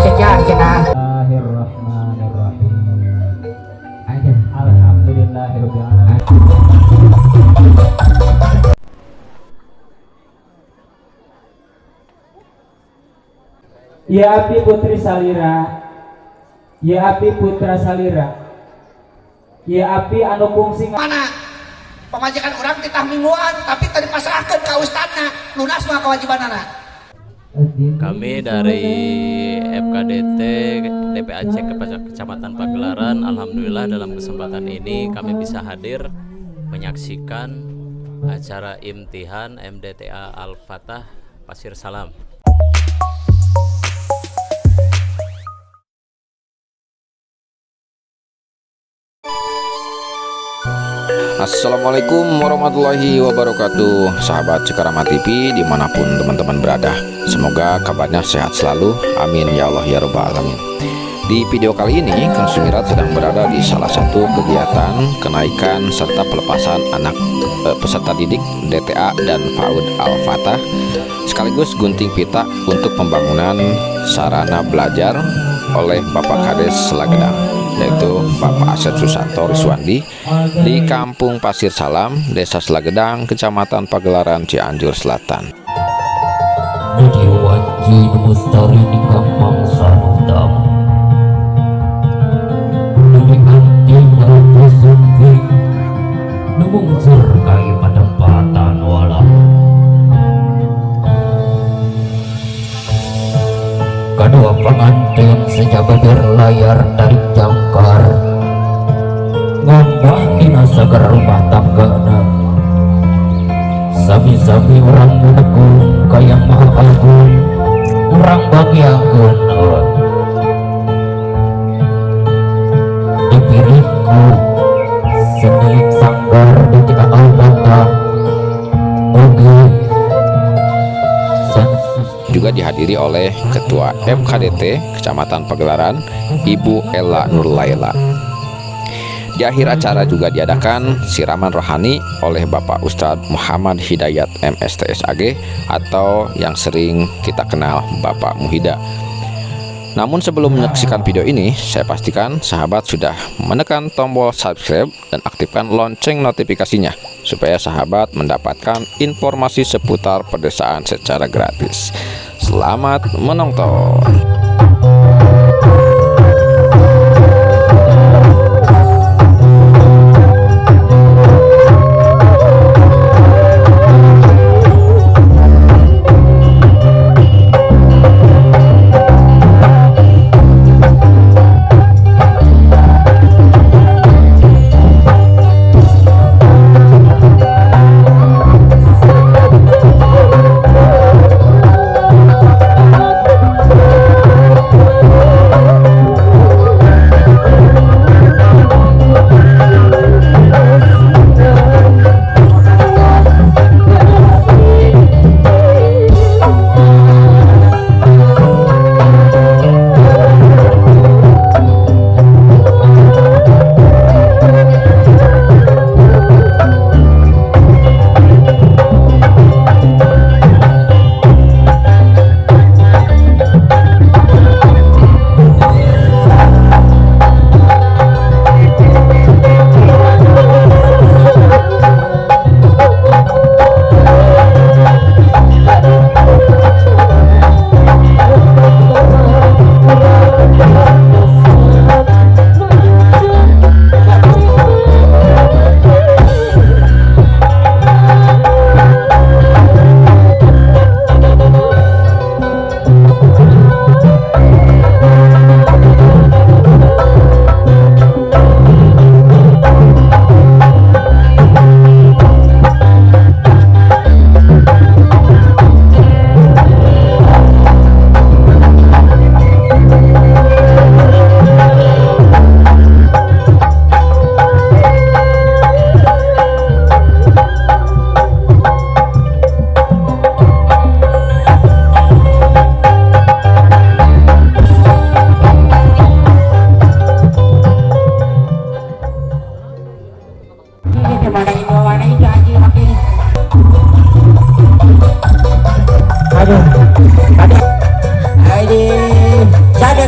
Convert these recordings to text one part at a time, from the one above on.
sekian cenah. Bismillahirrahmanirrahim. Alhamdulillahirabbil alamin. Ya Abi Putri Salira, Ya Abi Putra Salira, Ya Abi anu kungsi mana pamajikan urang titah mingguan tapi tadi pasrahkeun ka ustadna lunas mah kewajibanana. Kami dari FKDT DPAC Kecamatan Pagelaran, alhamdulillah dalam kesempatan ini kami bisa hadir menyaksikan acara imtihan MDTA Al-Fatah Pasir Salam. Assalamualaikum warahmatullahi wabarakatuh, sahabat Cikarama TV dimanapun teman-teman berada. Semoga kabarnya sehat selalu, amin ya Allah ya robbal alamin. Di video kali ini Kang Sumirat sedang berada di salah satu kegiatan kenaikan serta pelepasan anak peserta didik DTA dan PAUD Al-Fatah sekaligus gunting pita untuk pembangunan sarana belajar oleh Bapak Kades Selagedang, yaitu Bapak Asep Susanto Riswandi di Kampung Pasir Salam, Desa Selagedang, Kecamatan Pagelaran, Cianjur Selatan. Kedua pengantin sejaba berlayar dari jangkar ngambah dina sagar rumah tanggana sami-sami urang mendukung ka Yang Maha Agung urang bagiakeun dipiriku senilik sanggar di tika Al-Fatah oge. Juga dihadiri oleh Ketua FKDT Kecamatan Pagelaran, Ibu Ella Nurlaila. Di akhir acara juga diadakan siraman rohani oleh Bapak Ustadz Muhammad Hidayat MSTSAG atau yang sering kita kenal Bapak Muhida. Namun sebelum menyaksikan video ini, saya pastikan sahabat sudah menekan tombol subscribe dan aktifkan lonceng notifikasinya supaya sahabat mendapatkan informasi seputar pedesaan secara gratis. Selamat menonton.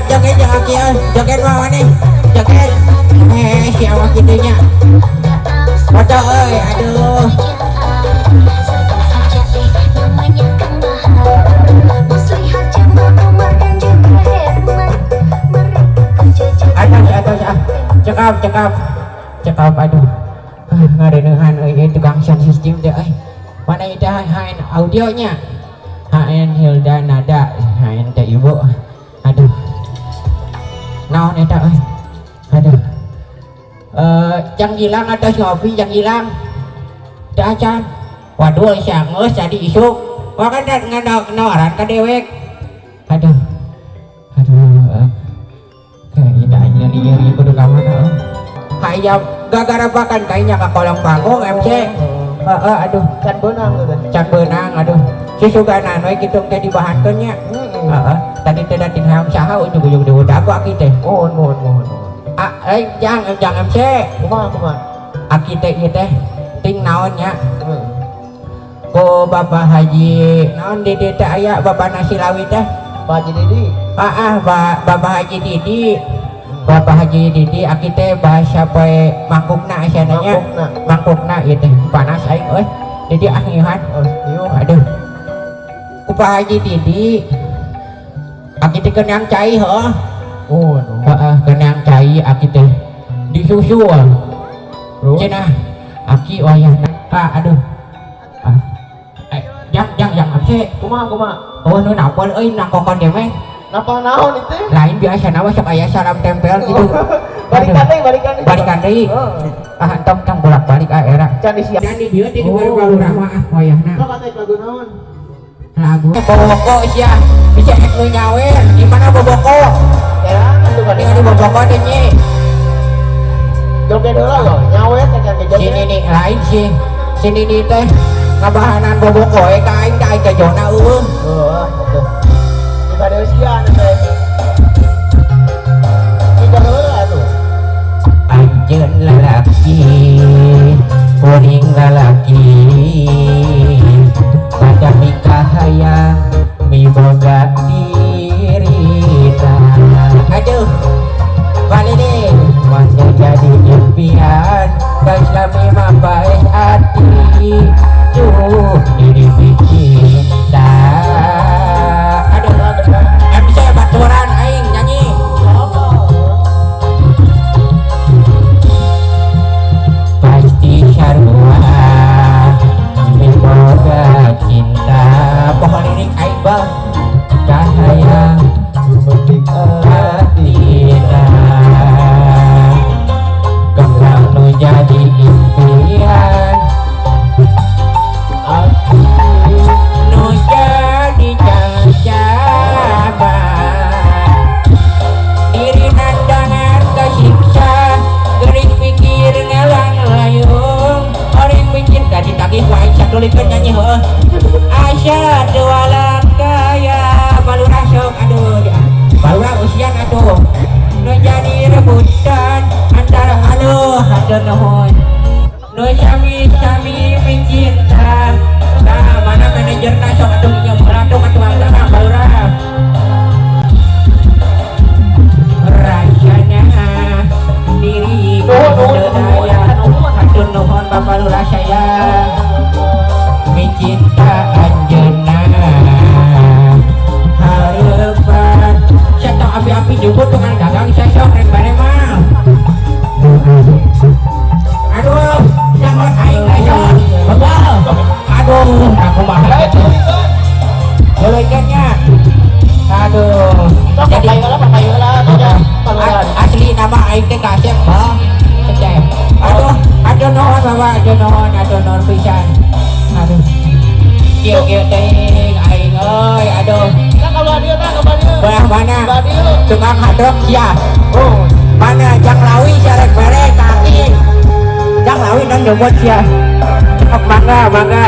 Joget jeung aki euy, joget mah maneh. Joget. Si awak kitu nya. Foto euy, aduh. Atas ah. Cekap aduh. Ngareuneuhan euy tukang sound system teh euy. Mana itu HN audionya? HN Hilda Nada, HN teh ibu. Aduh. Naon eta euy? Aduh. Jang hilang atas ngopi jang hilang. Teu acan. Waduh sia geus jadi isuk. Wakan nawaran ka dewek. Aduh. Aduh. Kayaknya aing nyeri kudu ka mana euy. Hayam gara-gara pakan kayaknya ka kolong panggung MC. Heeh aduh can beunang teh. Can beunang aduh. Susuganan we kitu teh dibahankeun nya. Heeh. Tadi teh dating hayam saha ujug-ujug diudag ku aki teh. Mohon. Ah, jang MC. Kumaha? Aki teh ieu teh ting naon nya? Ku Bapak Haji naon di dieu teh aya Bapak Nasilawi teh? Pak Haji Didi. Heeh, Bapak Haji Didi. Bapak Haji Didi aki teh bahasa poe mangkukna asalna nya. Mangkukna ieu teh panas aing euy. Didi ah ngiuhan. Aduh. Ku Pak Haji Didi aki teh keunang cai heuh. Oh, aduh. Heeh, keunang cai aki teh disusul. Cenah aki wayahna. Ah, aduh. Ah. Jang MC. Kumaha? Oh, nu napal euy na kokon dewe. Napal naon itu? Lain biasa nama sok aya salam tempel gitu. Balikan deui. Ah, tong bolak-balik ah era. Can di siap. Can di dieu di baru mah ah wayahna. Sok atuh lagu naon? Lagu boboko sia. Bisa ek nu nyawer. Di mana boboko? Ya, atuh kan. Di boboko teh nyi. Joget heula loh, nyawer teh kan joget. Sini nih lain sih. Sini nih teh ngabahanan boboko we ka aing teh aing teh jona eueuh. Heuh, atuh. Dibade usian teh. Tiga heula atuh. Anjeun lalaki, kuring lalaki. Pada nikah hayang miboga dirita. Aduh, balik deh. Mana jadi impian, Islami mah baik hati. Duh, diri cinta. Aduh, MC baturan aing nyanyi. Pasti sarua miboga cinta. Pohon lirik aing bang cahaya Gumetik hatina. Kembang nu jadi impian, nu jadi jajaban. Diri nandangan kesiksa, gering pikir ngalang layung. Orang mikir tadi tagih wae satulikeun nyanyi heuh. Asa dua kaya balurah sok aduh. Balurah usian atuh. Nu jadi rebutan antara aduh hatur nuhun. Nu sami-sami mencinta. Nah, mana manajerna sok atuh nyeum heula tuh atuh antara balurah. Rasana diri daya hatur nuhun Bapak Lurah saya mencinta anjeunna. Harapan saya api-api jemput tukang dagang saya sok rek bare mah. Aduh, jangan aing lah sok. Bebal. Aduh, aku mah Bolehkan nya. Aduh. Jadi asli nama aing teh kasep, Bang. Cecep. Aduh, aduh nuhun Bapak, aduh nuhun pisan. Aduh. Kieu-kieu teh aing euy, aduh. Tah ka dieu, tah ka dieu. Belah mana? Tukang hadrok sia. Oh, mana jang lawi sia rek mere ka aki. Jang lawi nang jemput sia. Cekap mangga, mangga.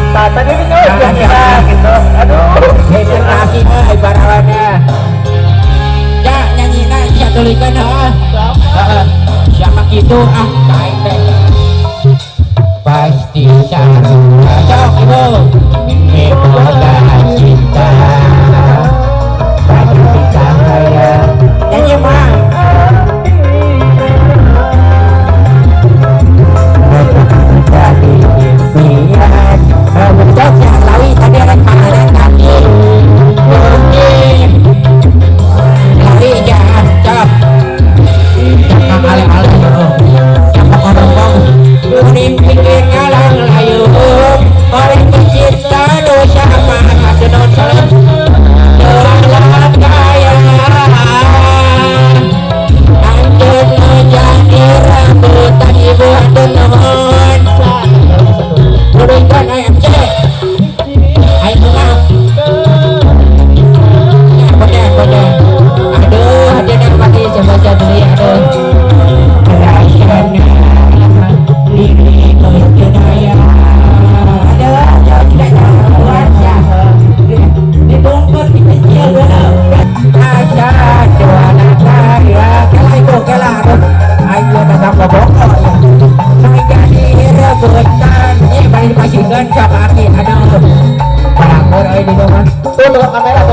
Tah tadi ini nyawa gitu. Aduh, itu kaki euy barawana. Ya nyanyina sia tulikeun heuh. Heeh. Siapa kitu ah ka aing teh. Pasti sarua sok ibu. Miboga cinta. Pasti cahaya.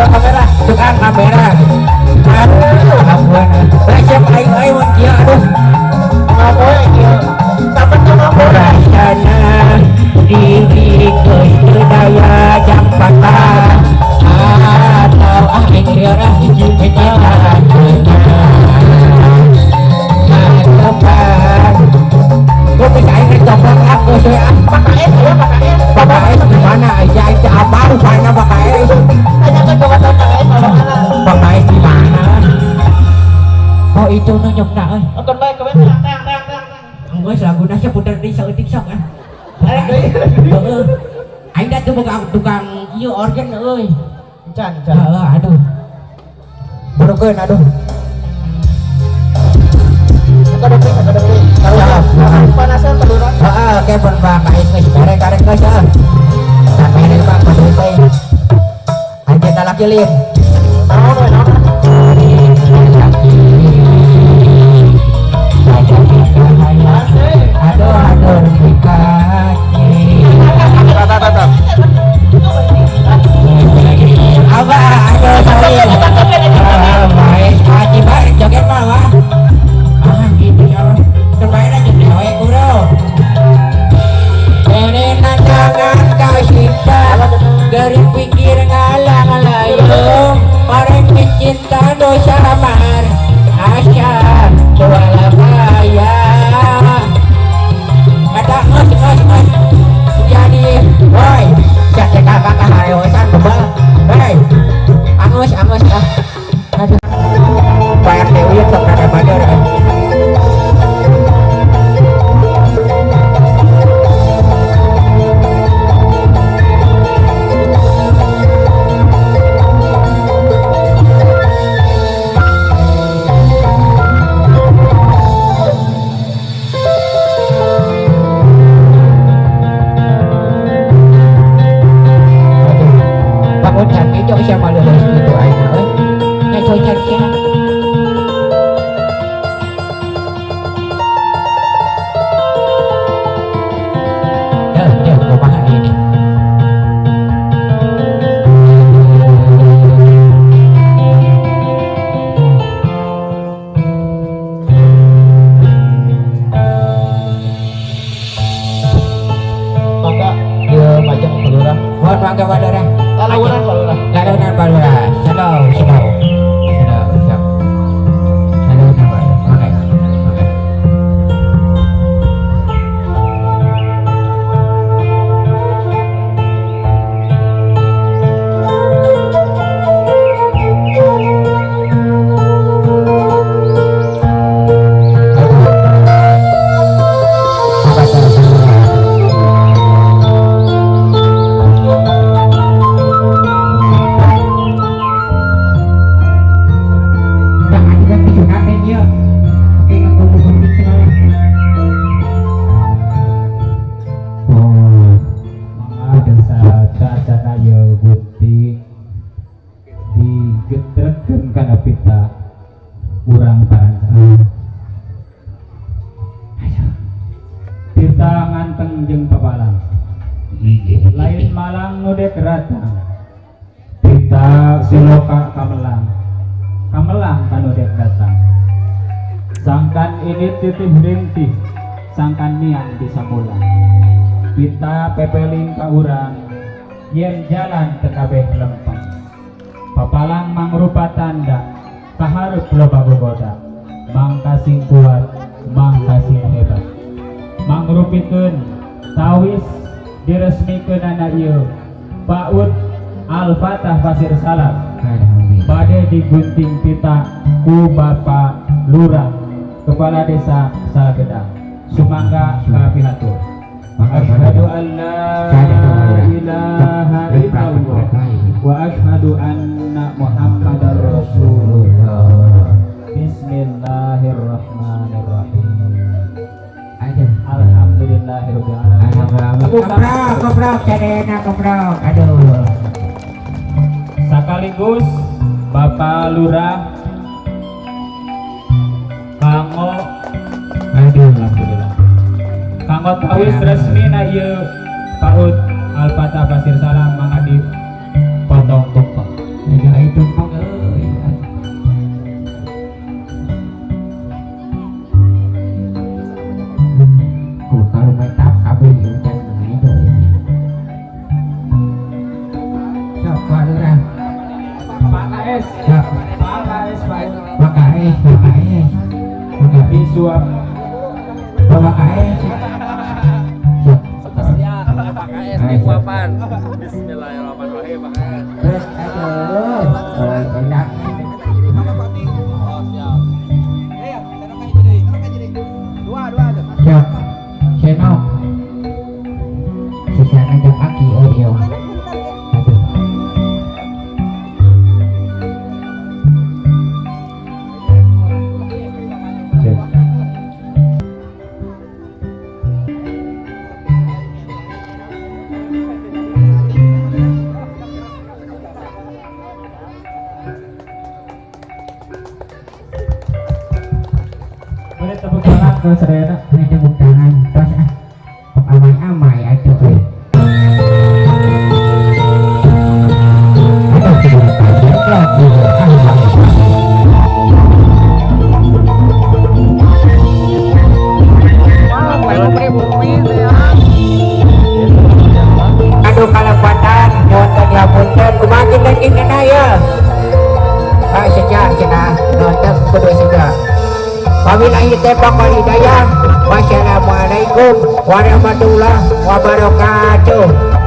Tukang kamera. Tukang kamera. Aduh, ampun. Resep aing euy mun kieu aduh. Ngapoe kieu. Sampai tuh ngapoe. Rasana diri geus teu daya jang patah. Atau ah aing lieur ah hiji tepan. Gua bisa aing coplok aku sih ah. PKS ya PKS. PKS di mana? Aja aing teh apa rupana PKS? Tanyakan ke PKS mana? PKS di mana? Oh itu nu nyokna euy. Oke baik, kewen tang tang tang tang. Geus laguna sia puter deui saeutik sok ah. Arek deui. Heeh. Aing da teu boga tukang ieu organ euy. Can can. Heeh, aduh. Burukeun aduh. Akademi akademi. Panasan pelurah. Heeh, oke pun Pak Kais geus bare karek geus heuh. Sampai Pak kudu teh. Anjeunna laki lin. Naon we naon. Aduh aduh dikaki. Tata. Abah aduh sorry. Baik, haji baik joget mah wah. Ah gitu ya. Terbaik aja dewe guru. Tangan kasita dari pikir ngalang layung orang cinta dosa mar asya juala kaya kata ngos ngos ngos jadi woi siapa kakak kahayosan bebal hei angus angus ah aduh Pak Dewi tetap ada badar. Siapa lulus gitu aja, oi? Nyacocan siapa? Dah, kumaha ini? Maka dia pajak pelurah. Mohon mangga palurah. Lalaunan palurah. Lalaunan palurah. Slow, slow. Slow, slow. Lalaunan palurah. Oke. Oke. Apa cara? Lain malang nude keratang Pita siloka kamelang kamelang kanudek datang sangkan ini titih rintih sangkan miang bisa mulang pita pepeling ka urang yen jalan tekabeh lempeng papalang mangrupa tanda kaharep loba gogoda mangka sing kuat mangka sing hebat mangrupikeun tawis diresmikeun anak ieu PAUD Al-Fatah Pasir Salam bade digunting pita ku Bapak Lurah Kepala Desa Salagedang sumangga kapihatur. Asyhadu an la ilaha illallah wa asyhadu anna Muhammadar Rasulullah. Bismillahirrahmanirrahim. Alhamdulillahirabbil alamin. Keprok, keprok, cadena keprok. Aduh. Sekaligus Bapak Lurah kanggo aduh alhamdulillah. Kanggo tawis resmi na ieu PAUD Al-Fatah Pasir Salam mangga dipotong tumpeng. KS. Pak KS, Pak. Pak KS, Pak KS. Mangga suap. Bapak KS. Siap, Pak KS dikuapan. Bismillahirrahmanirrahim, Pak KS. Terus aduh, enak. Oh, siap. Dua, dua. Siap. Senok. Sisa ngajak aki audio. Aduh. Siap. Boleh tepuk tangan ke sadayana. Ini tepuk tangan tos ah. Amai-amai atuh euy. Aduh, kudu lagi. Aduh kalepatan nyonton dihapunten kumaha kinten-kintena ya. Ah sejak cenah nonton kudu sejak. Wabillahi taufiq wal hidayah. Wassalamualaikum warahmatullahi wabarakatuh.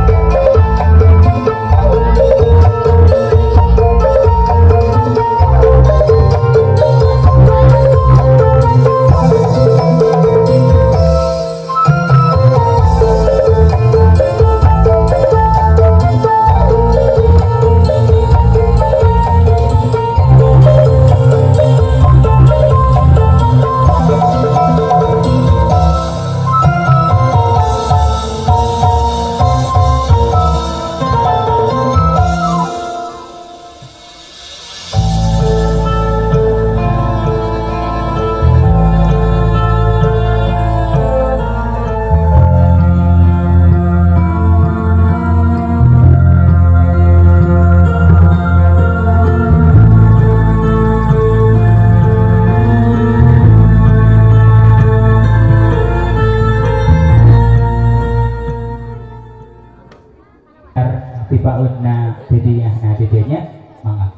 Tipaunna didinya didinya mangga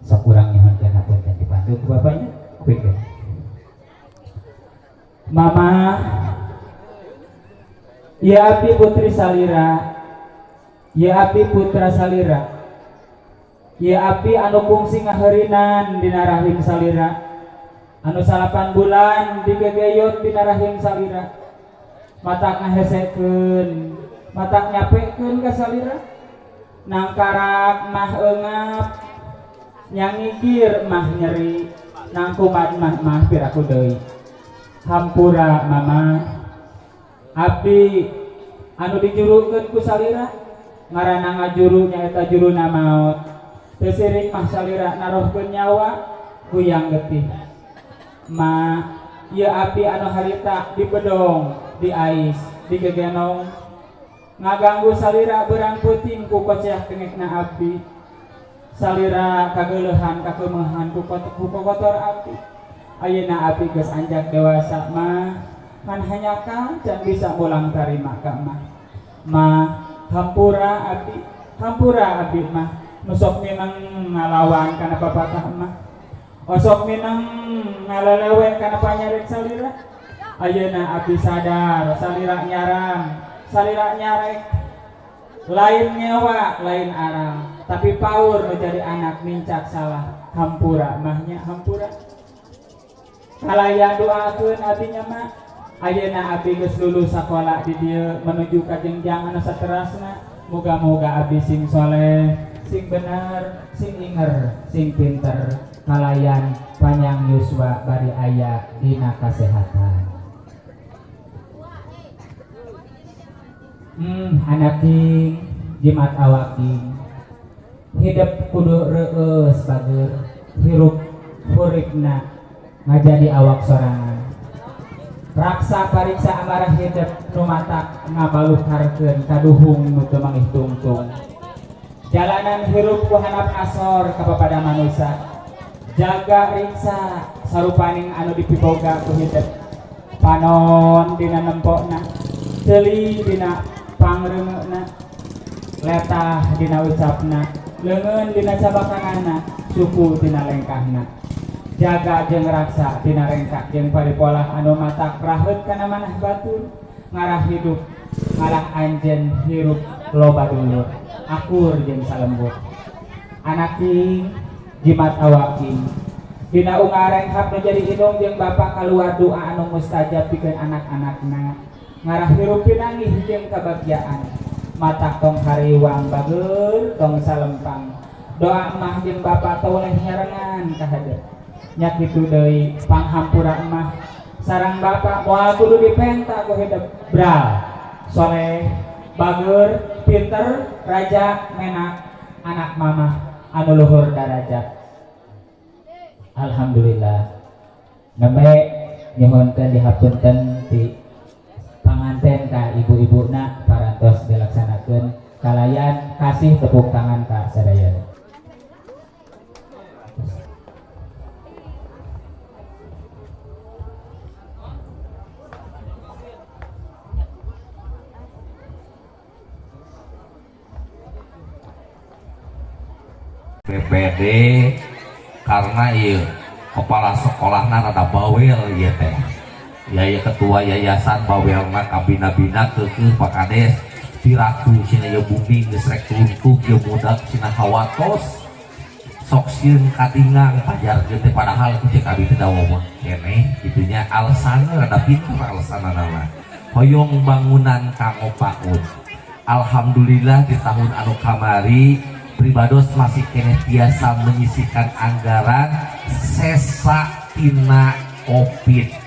sok urang nyuhunkeun hapunten dibantu ku bapaknya kupikeun. Mama ya abdi putri salira, ya abdi putra salira, ya abdi anu kungsi ngaheurinan dina rahim salira, anu 8 bulan digegeyot dina rahim salira, matak ngahesekeun matak nyapekeun ka salira, nangkarak mah eungap, nyangikir mah nyeri, nangkumat mah mah piraku deui. Hampura mama, abdi anu dijurukeun ku salira, ngaranna ngajuru nyaeta juruna maot. Teu sirik mah salira narohkeun nyawa huyang getih. Ma, ieu abdi anu harita dibedong, diais, digegenong, ngaganggu salira berang peuting ku koceah kengekna abdi. Salira kageuleuhan kakeumehan ku kotor abdi. Ayeuna abdi geus anjak dewasa mah, ngan hanjakal can bisa mulang tarima ka mah. Ma, hampura abdi, hampura abdi mah, nu sok mineng ngalawan kana papatah mah. Osok mineng ngalelewe kana panyarek salira. Ayeuna abdi sadar salira nyarang, salira nyarek, lain nyewa, lain arang, tapi paur menjadi anak nincak salah. Hampura mahnya hampura. Kalayan doakeun abdinya mah. Ayeuna abdi geus lulus sakola di dieu menuju ka jenjang anu saterasna. Muga-muga abdi sing soleh, sing bener, sing inger, sing pinter, kalayan panjang yuswa bari aya dina kasehatan. Anak king jimat awak king, hidup kudu reueus bager, hirup huripna ngajadi awak sorangan. Raksa pariksa amarah hidup nu matak ngabalukarkeun kaduhung nu teu mangih tungtung. Jalanan hirup ku hanap asor kapapada manusa. Jaga riksa sarupaning anu dipiboga ku hidup. Panon dina nempokna, ceuli dina pangreungeuna, letah dina ucapna, Leungeun dina cabakanana, suku tina lengkahna. Jaga jeung raksa tina rengkak jeung paripolah anu matak raheut kana manah batur. Ngarah hidup, ngarah anjeun hirup loba dulur, akur jeung salembur. Anak king, jimat awaking. Dina unggal rengkap nu jadi indung jeung bapak kaluar doa anu mustajab pikeun anak-anakna. Ngarah hirup pinanggih jeung kabagjaan. Matak tong hariwang bageur tong salempang. Doa emah jeung bapak toleh nyarengan ka hadeup. Nya kitu deui panghampura emah sareng bapak moal kudu dipenta ku hidup bral. Soleh, bageur, pinter, raja, menak, anak mamah anu luhur darajat. Alhamdulillah. Nembe nyuhunkeun dihapunten ti panganten ka ibu-ibuna parantos dilaksanakeun kalayan kasih tepuk tangan ka sadayana. BPD karena iya kepala sekolahna rada bawel ieu teh. Ya ketua yayasan bawelna kabina-bina keukeuh Pak Kades piraku cenah ieu bumi geus rek runtuh ieu budak cenah hawatos sok sieun katingang pajarkeun teh padahal ku cek abi teh dawa keneh kitu nya alasanna rada pinter alasanna mah. Hoyong bangunan kanggo PAUD. Alhamdulillah di tahun anu kamari pribados masih keneh biasa menyisihkan anggaran sesa tina Covid.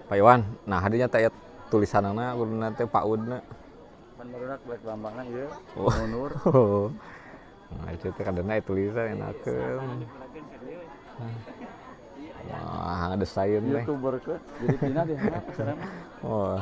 Pak Iwan, nah hadinya teh tulisanana kuduna teh PAUD-na. Menurut black lambangna ieu, mundur. Nah, itu teh kadana tulisan enakeun. Wah, ada desain teh. YouTuber ke, jadi pina deh, pasaran. Oh.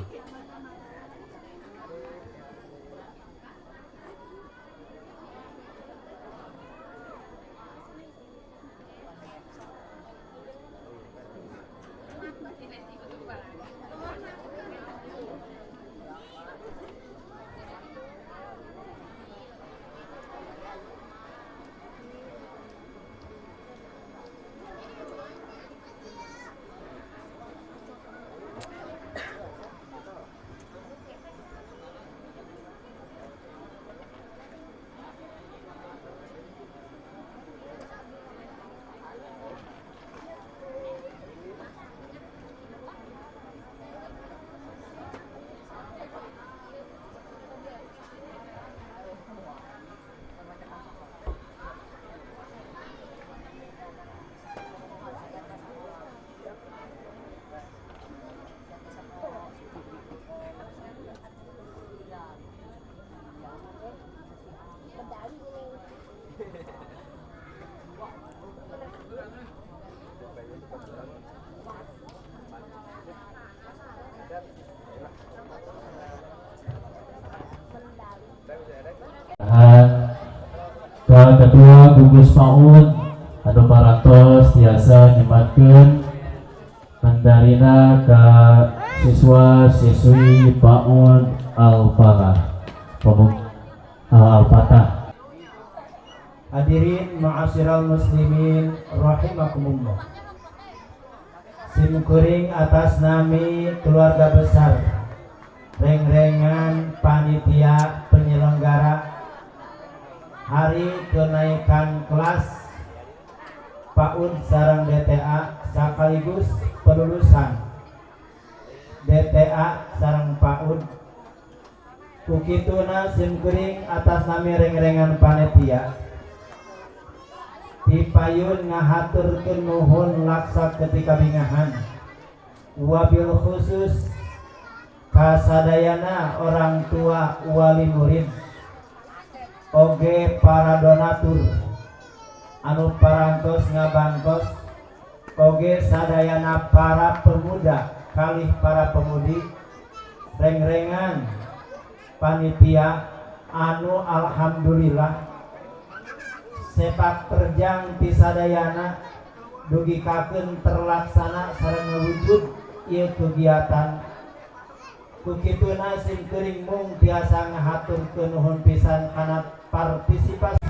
Ketua Gugus PAUD anu parantos tiasa nyematkeun mandarina ka siswa-siswi PAUD Al-Falah Al-Fatah. Hadirin ma'asyiral muslimin rahimakumullah. Simkuring atas nami keluarga besar rengrengan panitia penyelenggara hari kenaikan kelas PAUD sareng DTA sekaligus pelulusan DTA sareng PAUD. Kukituna simkuring atas nami rengrengan panitia pipayun ngahaturkeun nuhun laksa ketika bingahan wabil khusus kasadayana orang tua wali murid oge para donatur anu parantos ngabantos oge sadayana para pemuda kalih para pemudi rengrengan panitia anu alhamdulillah sepak terjang ti sadayana Dugikakeun terlaksana sareng ngawujud ieu kegiatan. Ku kituna sim kuring mung tiasa ngahaturkeun nuhun pisan kana partisipasi.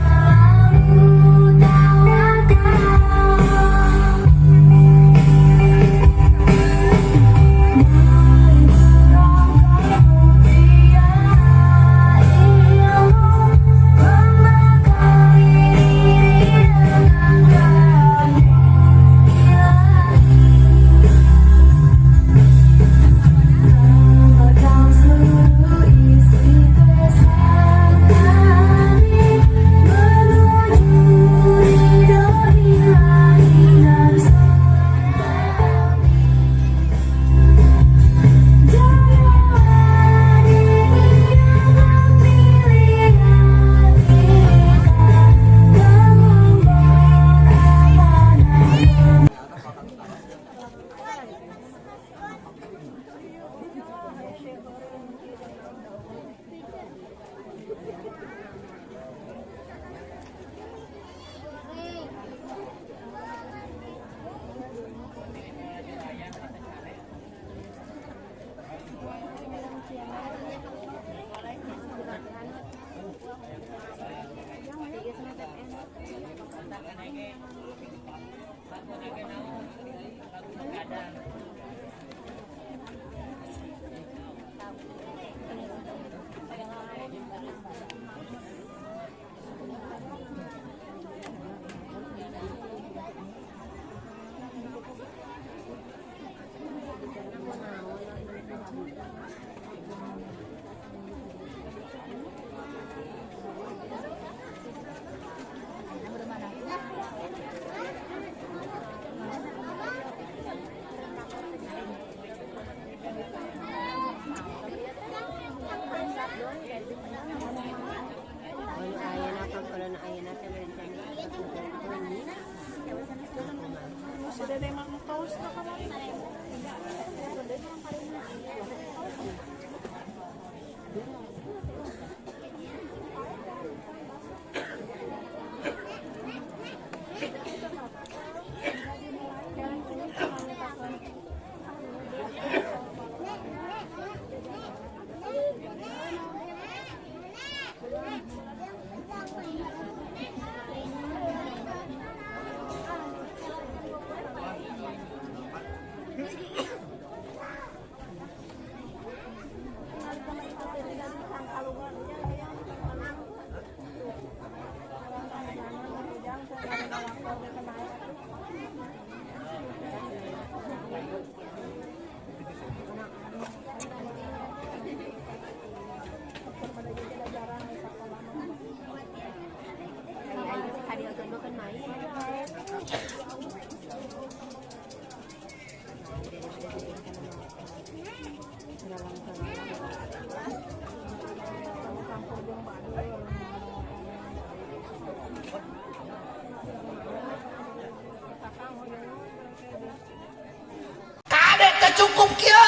Cukup kieu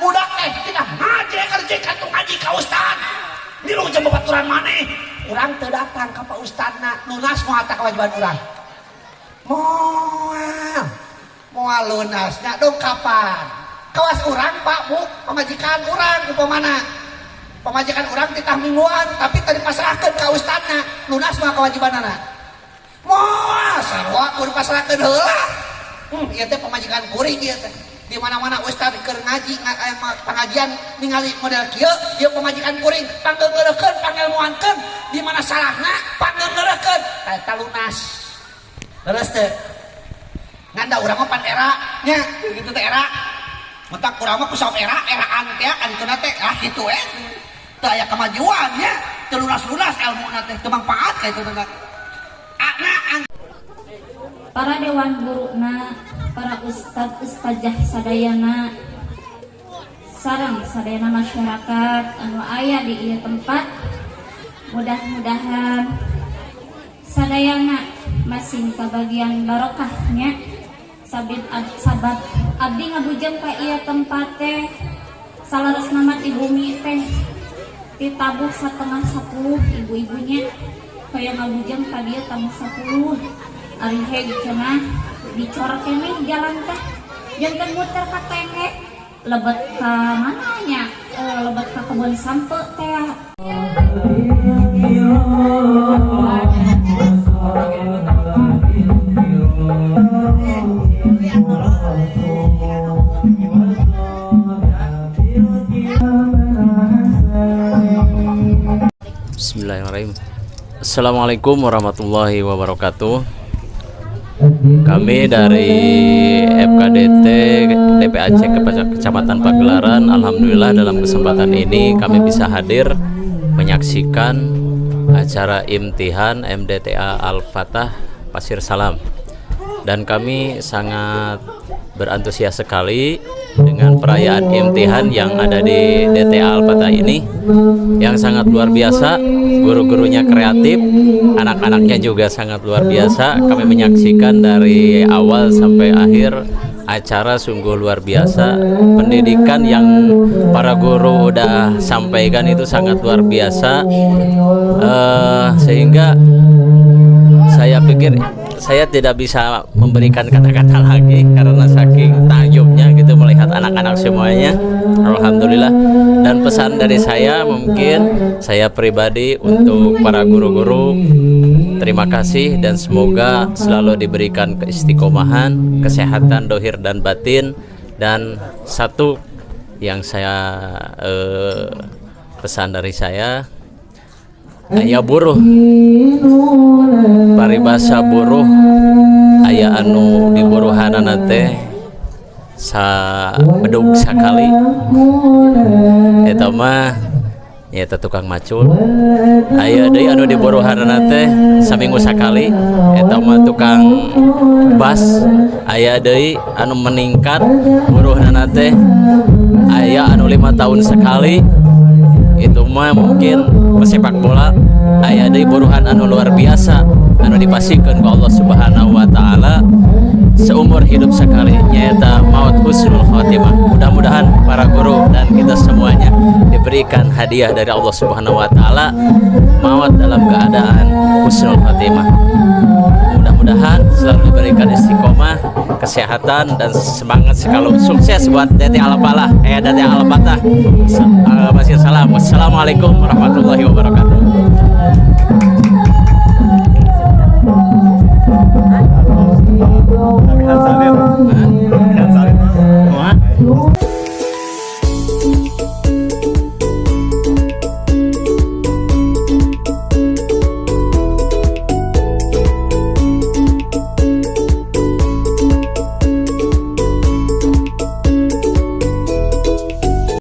budak teh cenah ngaji kerja kantung ngaji ka ustad milu jeung babaturan maneh urang teu datang ka Pak Ustadna lunas moal tah kewajiban urang moal moal lunasna dong kapan kawas urang Pak Bu pamajikan urang upamana pamajikan urang titah mingguan tapi tadi pasrahkeun ka ustadna lunas moal kewajibanana moal sarua kudu pasrahkeun heula ieu teh pamajikan kuring ieu teh di mana-mana ustad keur ngaji pengajian ningali model kieu ieu pamajikan kuring panggeungeurekeun pangelmuankeun di mana salahna panggeungeurekeun eta lunas leres teh ngan da urang mah pan era nya kitu teh era mentak urang mah ku saum era eraan teh kan dituna teh ah kitu we teu aya kemajuan nya teu lunas-lunas elmuna teh teu mangpaat ka itu teh para dewan guruna para ustad ustazah sadayana sareng sadayana masyarakat anu aya di ieu tempat mudah-mudahan sadayana masing kabagian barokahnya sabit sabat abdi ngabujeng ka ieu tempat teh salaresna mah ti bumi teh ditabuh 9:30 ibu-ibunya kaya ngabujeng ka dieu tabuh 10 ari heg cenah Dicor keneh jalan teh, janten muter ka Tengek, lebet ka mana nya, lebet ka kebun sampe teh. Bismillahirrahmanirrahim. Assalamualaikum warahmatullahi wabarakatuh. Kami dari FKDT DPAC Kecamatan Pagelaran, alhamdulillah dalam kesempatan ini kami bisa hadir menyaksikan acara imtihan MDTA Al-Fatah Pasir Salam. Dan kami sangat berantusias sekali dengan perayaan imtihan yang ada di DTA Al-Fatah ini yang sangat luar biasa. Guru-gurunya kreatif, anak-anaknya juga sangat luar biasa. Kami menyaksikan dari awal sampai akhir acara sungguh luar biasa. Pendidikan yang para guru udah sampaikan itu sangat luar biasa, sehingga saya pikir saya tidak bisa memberikan kata-kata lagi karena saking takjubnya gitu melihat anak-anak semuanya. Alhamdulillah. Dan pesan dari saya, mungkin saya pribadi untuk para guru-guru, terima kasih dan semoga selalu diberikan keistiqomahan, kesehatan dohir dan batin. Dan satu yang saya pesan dari saya, aya buruh, paribasa buruh aya anu diburuhanana teh sabedug sakali, eta mah nyaeta tukang macul. Aya deui anu diburuhanana teh saminggu sakali, eta mah tukang bas. Aya deui anu meningkat buruhnana teh, aya anu 5 tahun sekali, itu mah mungkin pesepak bola. Aya deui buruhan anu luar biasa anu dipasihkeun ku Allah Subhanahu wa taala seumur hidup sekali, nyaeta maut husnul khotimah. Mudah-mudahan para guru dan kita semuanya diberikan hadiah dari Allah Subhanahu wa taala, maut dalam keadaan husnul khotimah. Mudah-mudahan selalu diberikan istiqomah, kesehatan dan semangat sekali. Sukses buat DT Al-Falah, DT Al-Fatah. Pasir Salam. Wassalamualaikum warahmatullahi wabarakatuh.